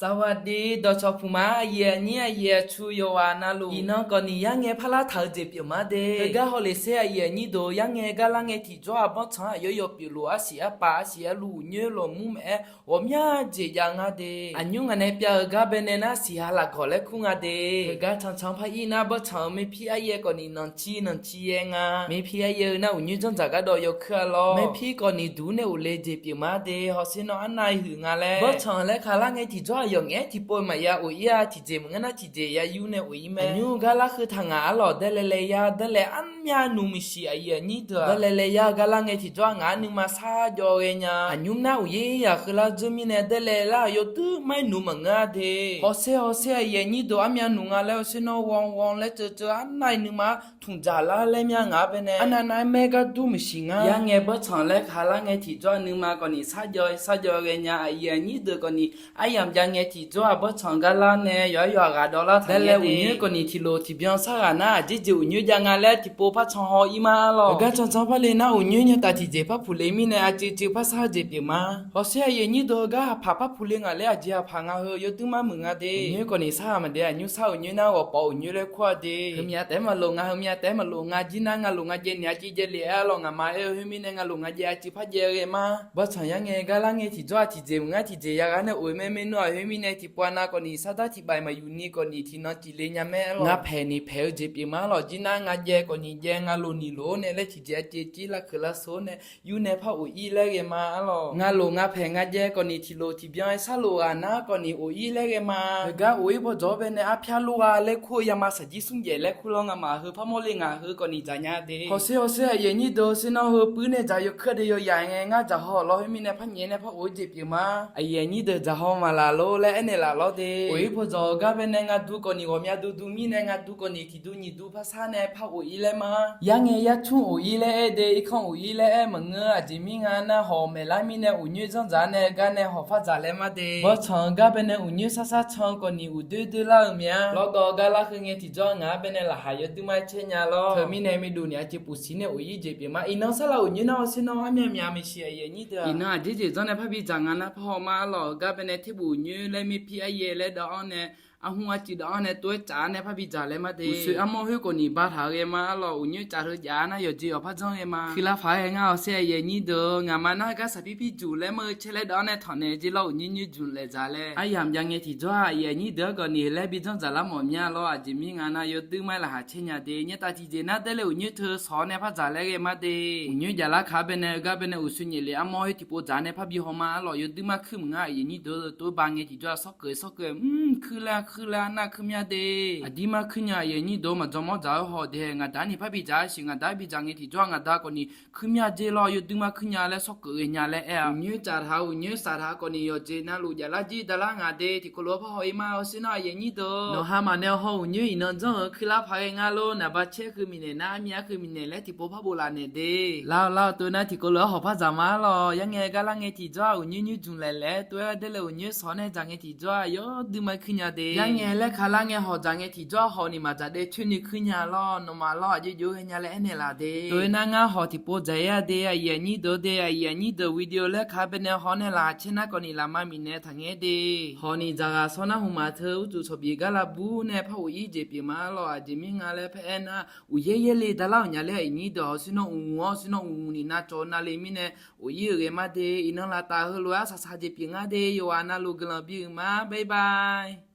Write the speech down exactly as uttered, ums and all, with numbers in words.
สวัสดี dawqcawq puq ma, aqyuif aqnyir aqyuif aqtsu yawqghaq navluf. Iqnan kawfni yarngae parlar taq-eu jeq pyeuf ma de. Heugar hawlef ser aqyuif aqnyir deuq-eu yarngae gar lar ngae tiqjawr-aq banrtsanq-anr aqyawf yawpyeuf lof arsiq arpaf arsiq arluv uqnyoer lawqmur maeq-aer ghawqmya jeq jav nga de. Aqnymr ngaq nae pyav-eu gar baenae nar siqha lafgawq laer kur nga de. Heugar cancan par ir nar banrtsanq-euq maerpir aryaer kawfni nanqci nanqci yaer nga. Maerpir aryaer-eu nar uqnyoer janrdzaq gardawv yawkuir-a lawr. Maerpir kawfni duq nae of le jeq pyeuf ma de. Hawsher nawr arnav huiq nga laer. Banrtsanq laer kaq lar ngae tiqjawr-aq yawf ngaef-aer tiqpov maqya of ir-a. Tiqjeq maqngeur nar tiqjeq ya yur nae of ir mae. Aqnymr gar lar heu taq ngaq arlawq daer laev laev ya daer laev armya nuq maqsiq aqyuif aqnyir deuq-aq. Daer laev laev ya gar lar ngae tiqjawr-aq ngaq-anr nuima sar jawv ghae nya. Aqnymr nar uqyaer yaq heu lar dzeur mirnae daer laev lar yawduir mar nuq maqngeur-a de. Hawsher hawsher aqyuif aqnyir deuq armya nuq nga laer hawsher nawr ghanr ghanr laer ceuceu arnav nuima tmqdzaq lar laer mya ngaq-anr baenae arnav nav-aer maer gar dur maqsiq ngar. Yarngae banrtsanq laer kaq lar ngae tiqjawr nuima kawfni sar jawv sar jawv ghae nya aqyuif aqnyir deuq kawfni aryamq jav ngae tiqjawr-aq banrtsanq gar lar nae yawqha yawqha ghaq dawvlar taq. Daer laev uqnyoer kawfni tiqlof tiqbyan sar ghaq nar aqjeq jeq uqnyoer jav nga laer tiqpov par can haw ir ma arlawq. Heugar cancan par le nar uqnyoer nyatav tiqjeq par puq le mirnae aqcuiv cuiv par sar-eu jeq pyeuf ma. Hawsher aqyuif aqnyir deuq heugar haqpaq par puq le ngaq laer aqjeq haqpaq nga heu yawduir mar muiq nga de. Uqnyoer kawfni sar-aq maqde aqnymr sar uqnyoer nar ghawqpawf uqnyoer laer kur-a de. Heumya taef-aer maqlof nga heumya taef-aer maqlof nga jir nar nga lof nga jaev naeq-a civ jaev le-aer arlawq ngaq ma aer-eu khoer mirnae nga lof nga jaev aqcuiv par jaev ghae ma. Banrtsanq yarngae gar lar ngae tiqjawr-aq tiqjeq maqngeur tiqjeq ya ghar nae of-eu mae maernmr aqkhoer mirnae tiqpov nav kawfni sar dar tiqbaef maqyuf ni kawfni tiqnan cif le nya mae arlawq. Nga paeq ni paeq-eu jeq pyeuf ma arlawq jir nar nga jaev kawfni jaev nga lof ni lof-awr nae laer tiqjeq aqcuiv cuiv lar keuq lar seuq-awr nae yur nae par of ir laer ghae ma arlawq. Nga lof nga paeq nga jaev kawfni tiqlof tiqbyan-aer sar lof ghaq nar kawfni of ir laer ghae ma. Heugar of ir bawdzawq-awr baenae arpyar lur gha laer kur-eu yama saqjir smr jaef laer kur lawr ngamaf heu par mawrle ngaq heu kawfni dzaq nya de. Hawsher hawsher aqyuif aqnyir deuq sher nawr heu puir nae dzaq yawkuir de yawyaq ngae ngar dzaq haw lawr khoer mirnae par nyaef nae par of-eu jeq pyeuf ma. Aqyuif aqnyir deuq dzaq haw maqlaq lor laer aernaeq laf lawr de. Of ir bawdzawq-eu gar baenae nga dur kawfni ghawqmya dur dur mirnae nga dur kawfni tiqdur nyiq dur par sar nae par of ir laer ma. Yarngae yarcmr of ir laer aer de irkanr of ir laer aer maqngeur aqjeq mir nga nar hawq maeqlar mirnae uqnyoer janrdzaq nae gar nae hawq par dzaq laer ma de. Banrtsanq-eu gar baenae uqnyoer sar sar can-eu kawfni uqdoer doer lar-euq mya. Lawrgawv gar lar heu ngae tiqjawr ngaq-anr baenae laqkhaq yawduir mar caer nya lawr. Teumirnae maeqdov ni aqjeq puf siq nae of ir jeq pyeuf ma. Iqnan sarlaq uqnyoer nar hawsher nawr armya mya maeqshi aqyuif aqnyir deuq-aq. Iqnan aqjeq jeq dzanr nae parbi dzaq nga nar par haw ma arlawq. Gar baenae terbof uqnyoer laer maerpir aryaer laer dawv-anr nae arhmr arcuiv dawv-anr nae tov-aer caf-ar nae parbi dzaq laer ma de. Uqsoeq armawr khoer kawfni ba taq-eu ghae ma arlawq. Uqnyoer caf heu jav-a nar yawqjeq yawqpar janr ghae ma. Kuirlar paq-aer ghae ngar hawsher aqyuif aqnyir deuq-eu ngaq ma nar gar saqpir pir juq laer mr-eu caer laer dawv-anr nae tanq naeq jeq lawr uqnyoer nyoer juq laef dzaq laer aryamq jav ngae tiqjawr-aq aqyuif aqnyir deuq-anr gawqni laer bi janr dzaq lar mawf mya lawr. Aqjeq mir nga nar yawduir mar-aer laqkhaq caer nya de. Nyatav tiqjeq nar daerle uqnyoer teu sawq-awr nae par dzaq laer ghae ma de. Uqnyoer jaqlar kaq-ar baenae heugar baenae uqsoeq nyaef lef armawr khoer tiqpov dzaq nae parbi haw ma arlawq. Yawduir mar kuir maqngeur aqyuif aqnyir deuq-eu tov ba ngae tiqjawr-aq sawrkeuv sawrkeuv mr kuir laer kuir laer arnav kuir mya de. Aqdir mar kuir nya aqyuif aqnyir deuq-eu maqdzawr mawr dzaq-eu haw de. Ngaqda ni parbi dzaq-a siq ngaqda-aer bi dzaq ngae tiqjawr-aq ngaqda kawfni kuir mya jeq lawr. Yawduir mar kuir nya laer sawrkeuv ghae nya laer aer-a. Uqnyoer caf taq-eu uqnyoer saf taq-eu kawfni yawqjeq navluf jaflar jir davlar ngaq de. Tiqkawv lof-aer par haw ir ma hawsher nawr aqyuif aqnyir deuq-eu nawq ha maqnaeq haw uqnyoer iqnan janr-eu kuirlar paq ghae ngar lor. Naqba caer heu miqnaeq nar armyav-aer heu miqnaeq laer tiqpov par bof laf naeq de. Lar-eu lar-eu tov nar tiqkawv lof-aer hawq par dzaq ma arlawq. Yarngae gar lar ngae tiqjawr-aq uqnyoer nyoer jmq laeq laer tov-aer daerle uqnyoer sawq-awr nae dzaq ngae tiqjawr-aq yawduir mar kuir nya de. Yarngae laer ka lar ngae hawq dzaq ngae tiqjawr-aq hawq ni maqdzaq de coer ni kuir nya lawr. Nawmaf lawr aqjox jov ghae nya laer aernaeq laf de. Tov-aer nar ngar hawq tiqpov dzaq ir-a de aqyuif aqnyir deuq de. Aqyuif aqnyir deuq video laer ka-ar baenae haw nae laqkhaq caer nar kawfni lafma miqnaeq taqngaer de. Hawq ni dzaqghaq shawr nar hmqmaq teu uqduq cawqbif gar lavbur nae par of ir jeq pyeuf ma arlawq. Aqjeq mir nga laer par aer nar uqyaer yaerle davlar-euq nya laer aqyuif aqnyir deuq hawsher nawr uqmq-awr hawsher nawr uqmq ni navcawv navle mirnae of ir-euq ghae ma de. Iqnan laftav heulof-aer arsaq saq jeq pyeuf ngar de. Yawqghaq navluf guiqlanq bi-euq ma. Bye bye.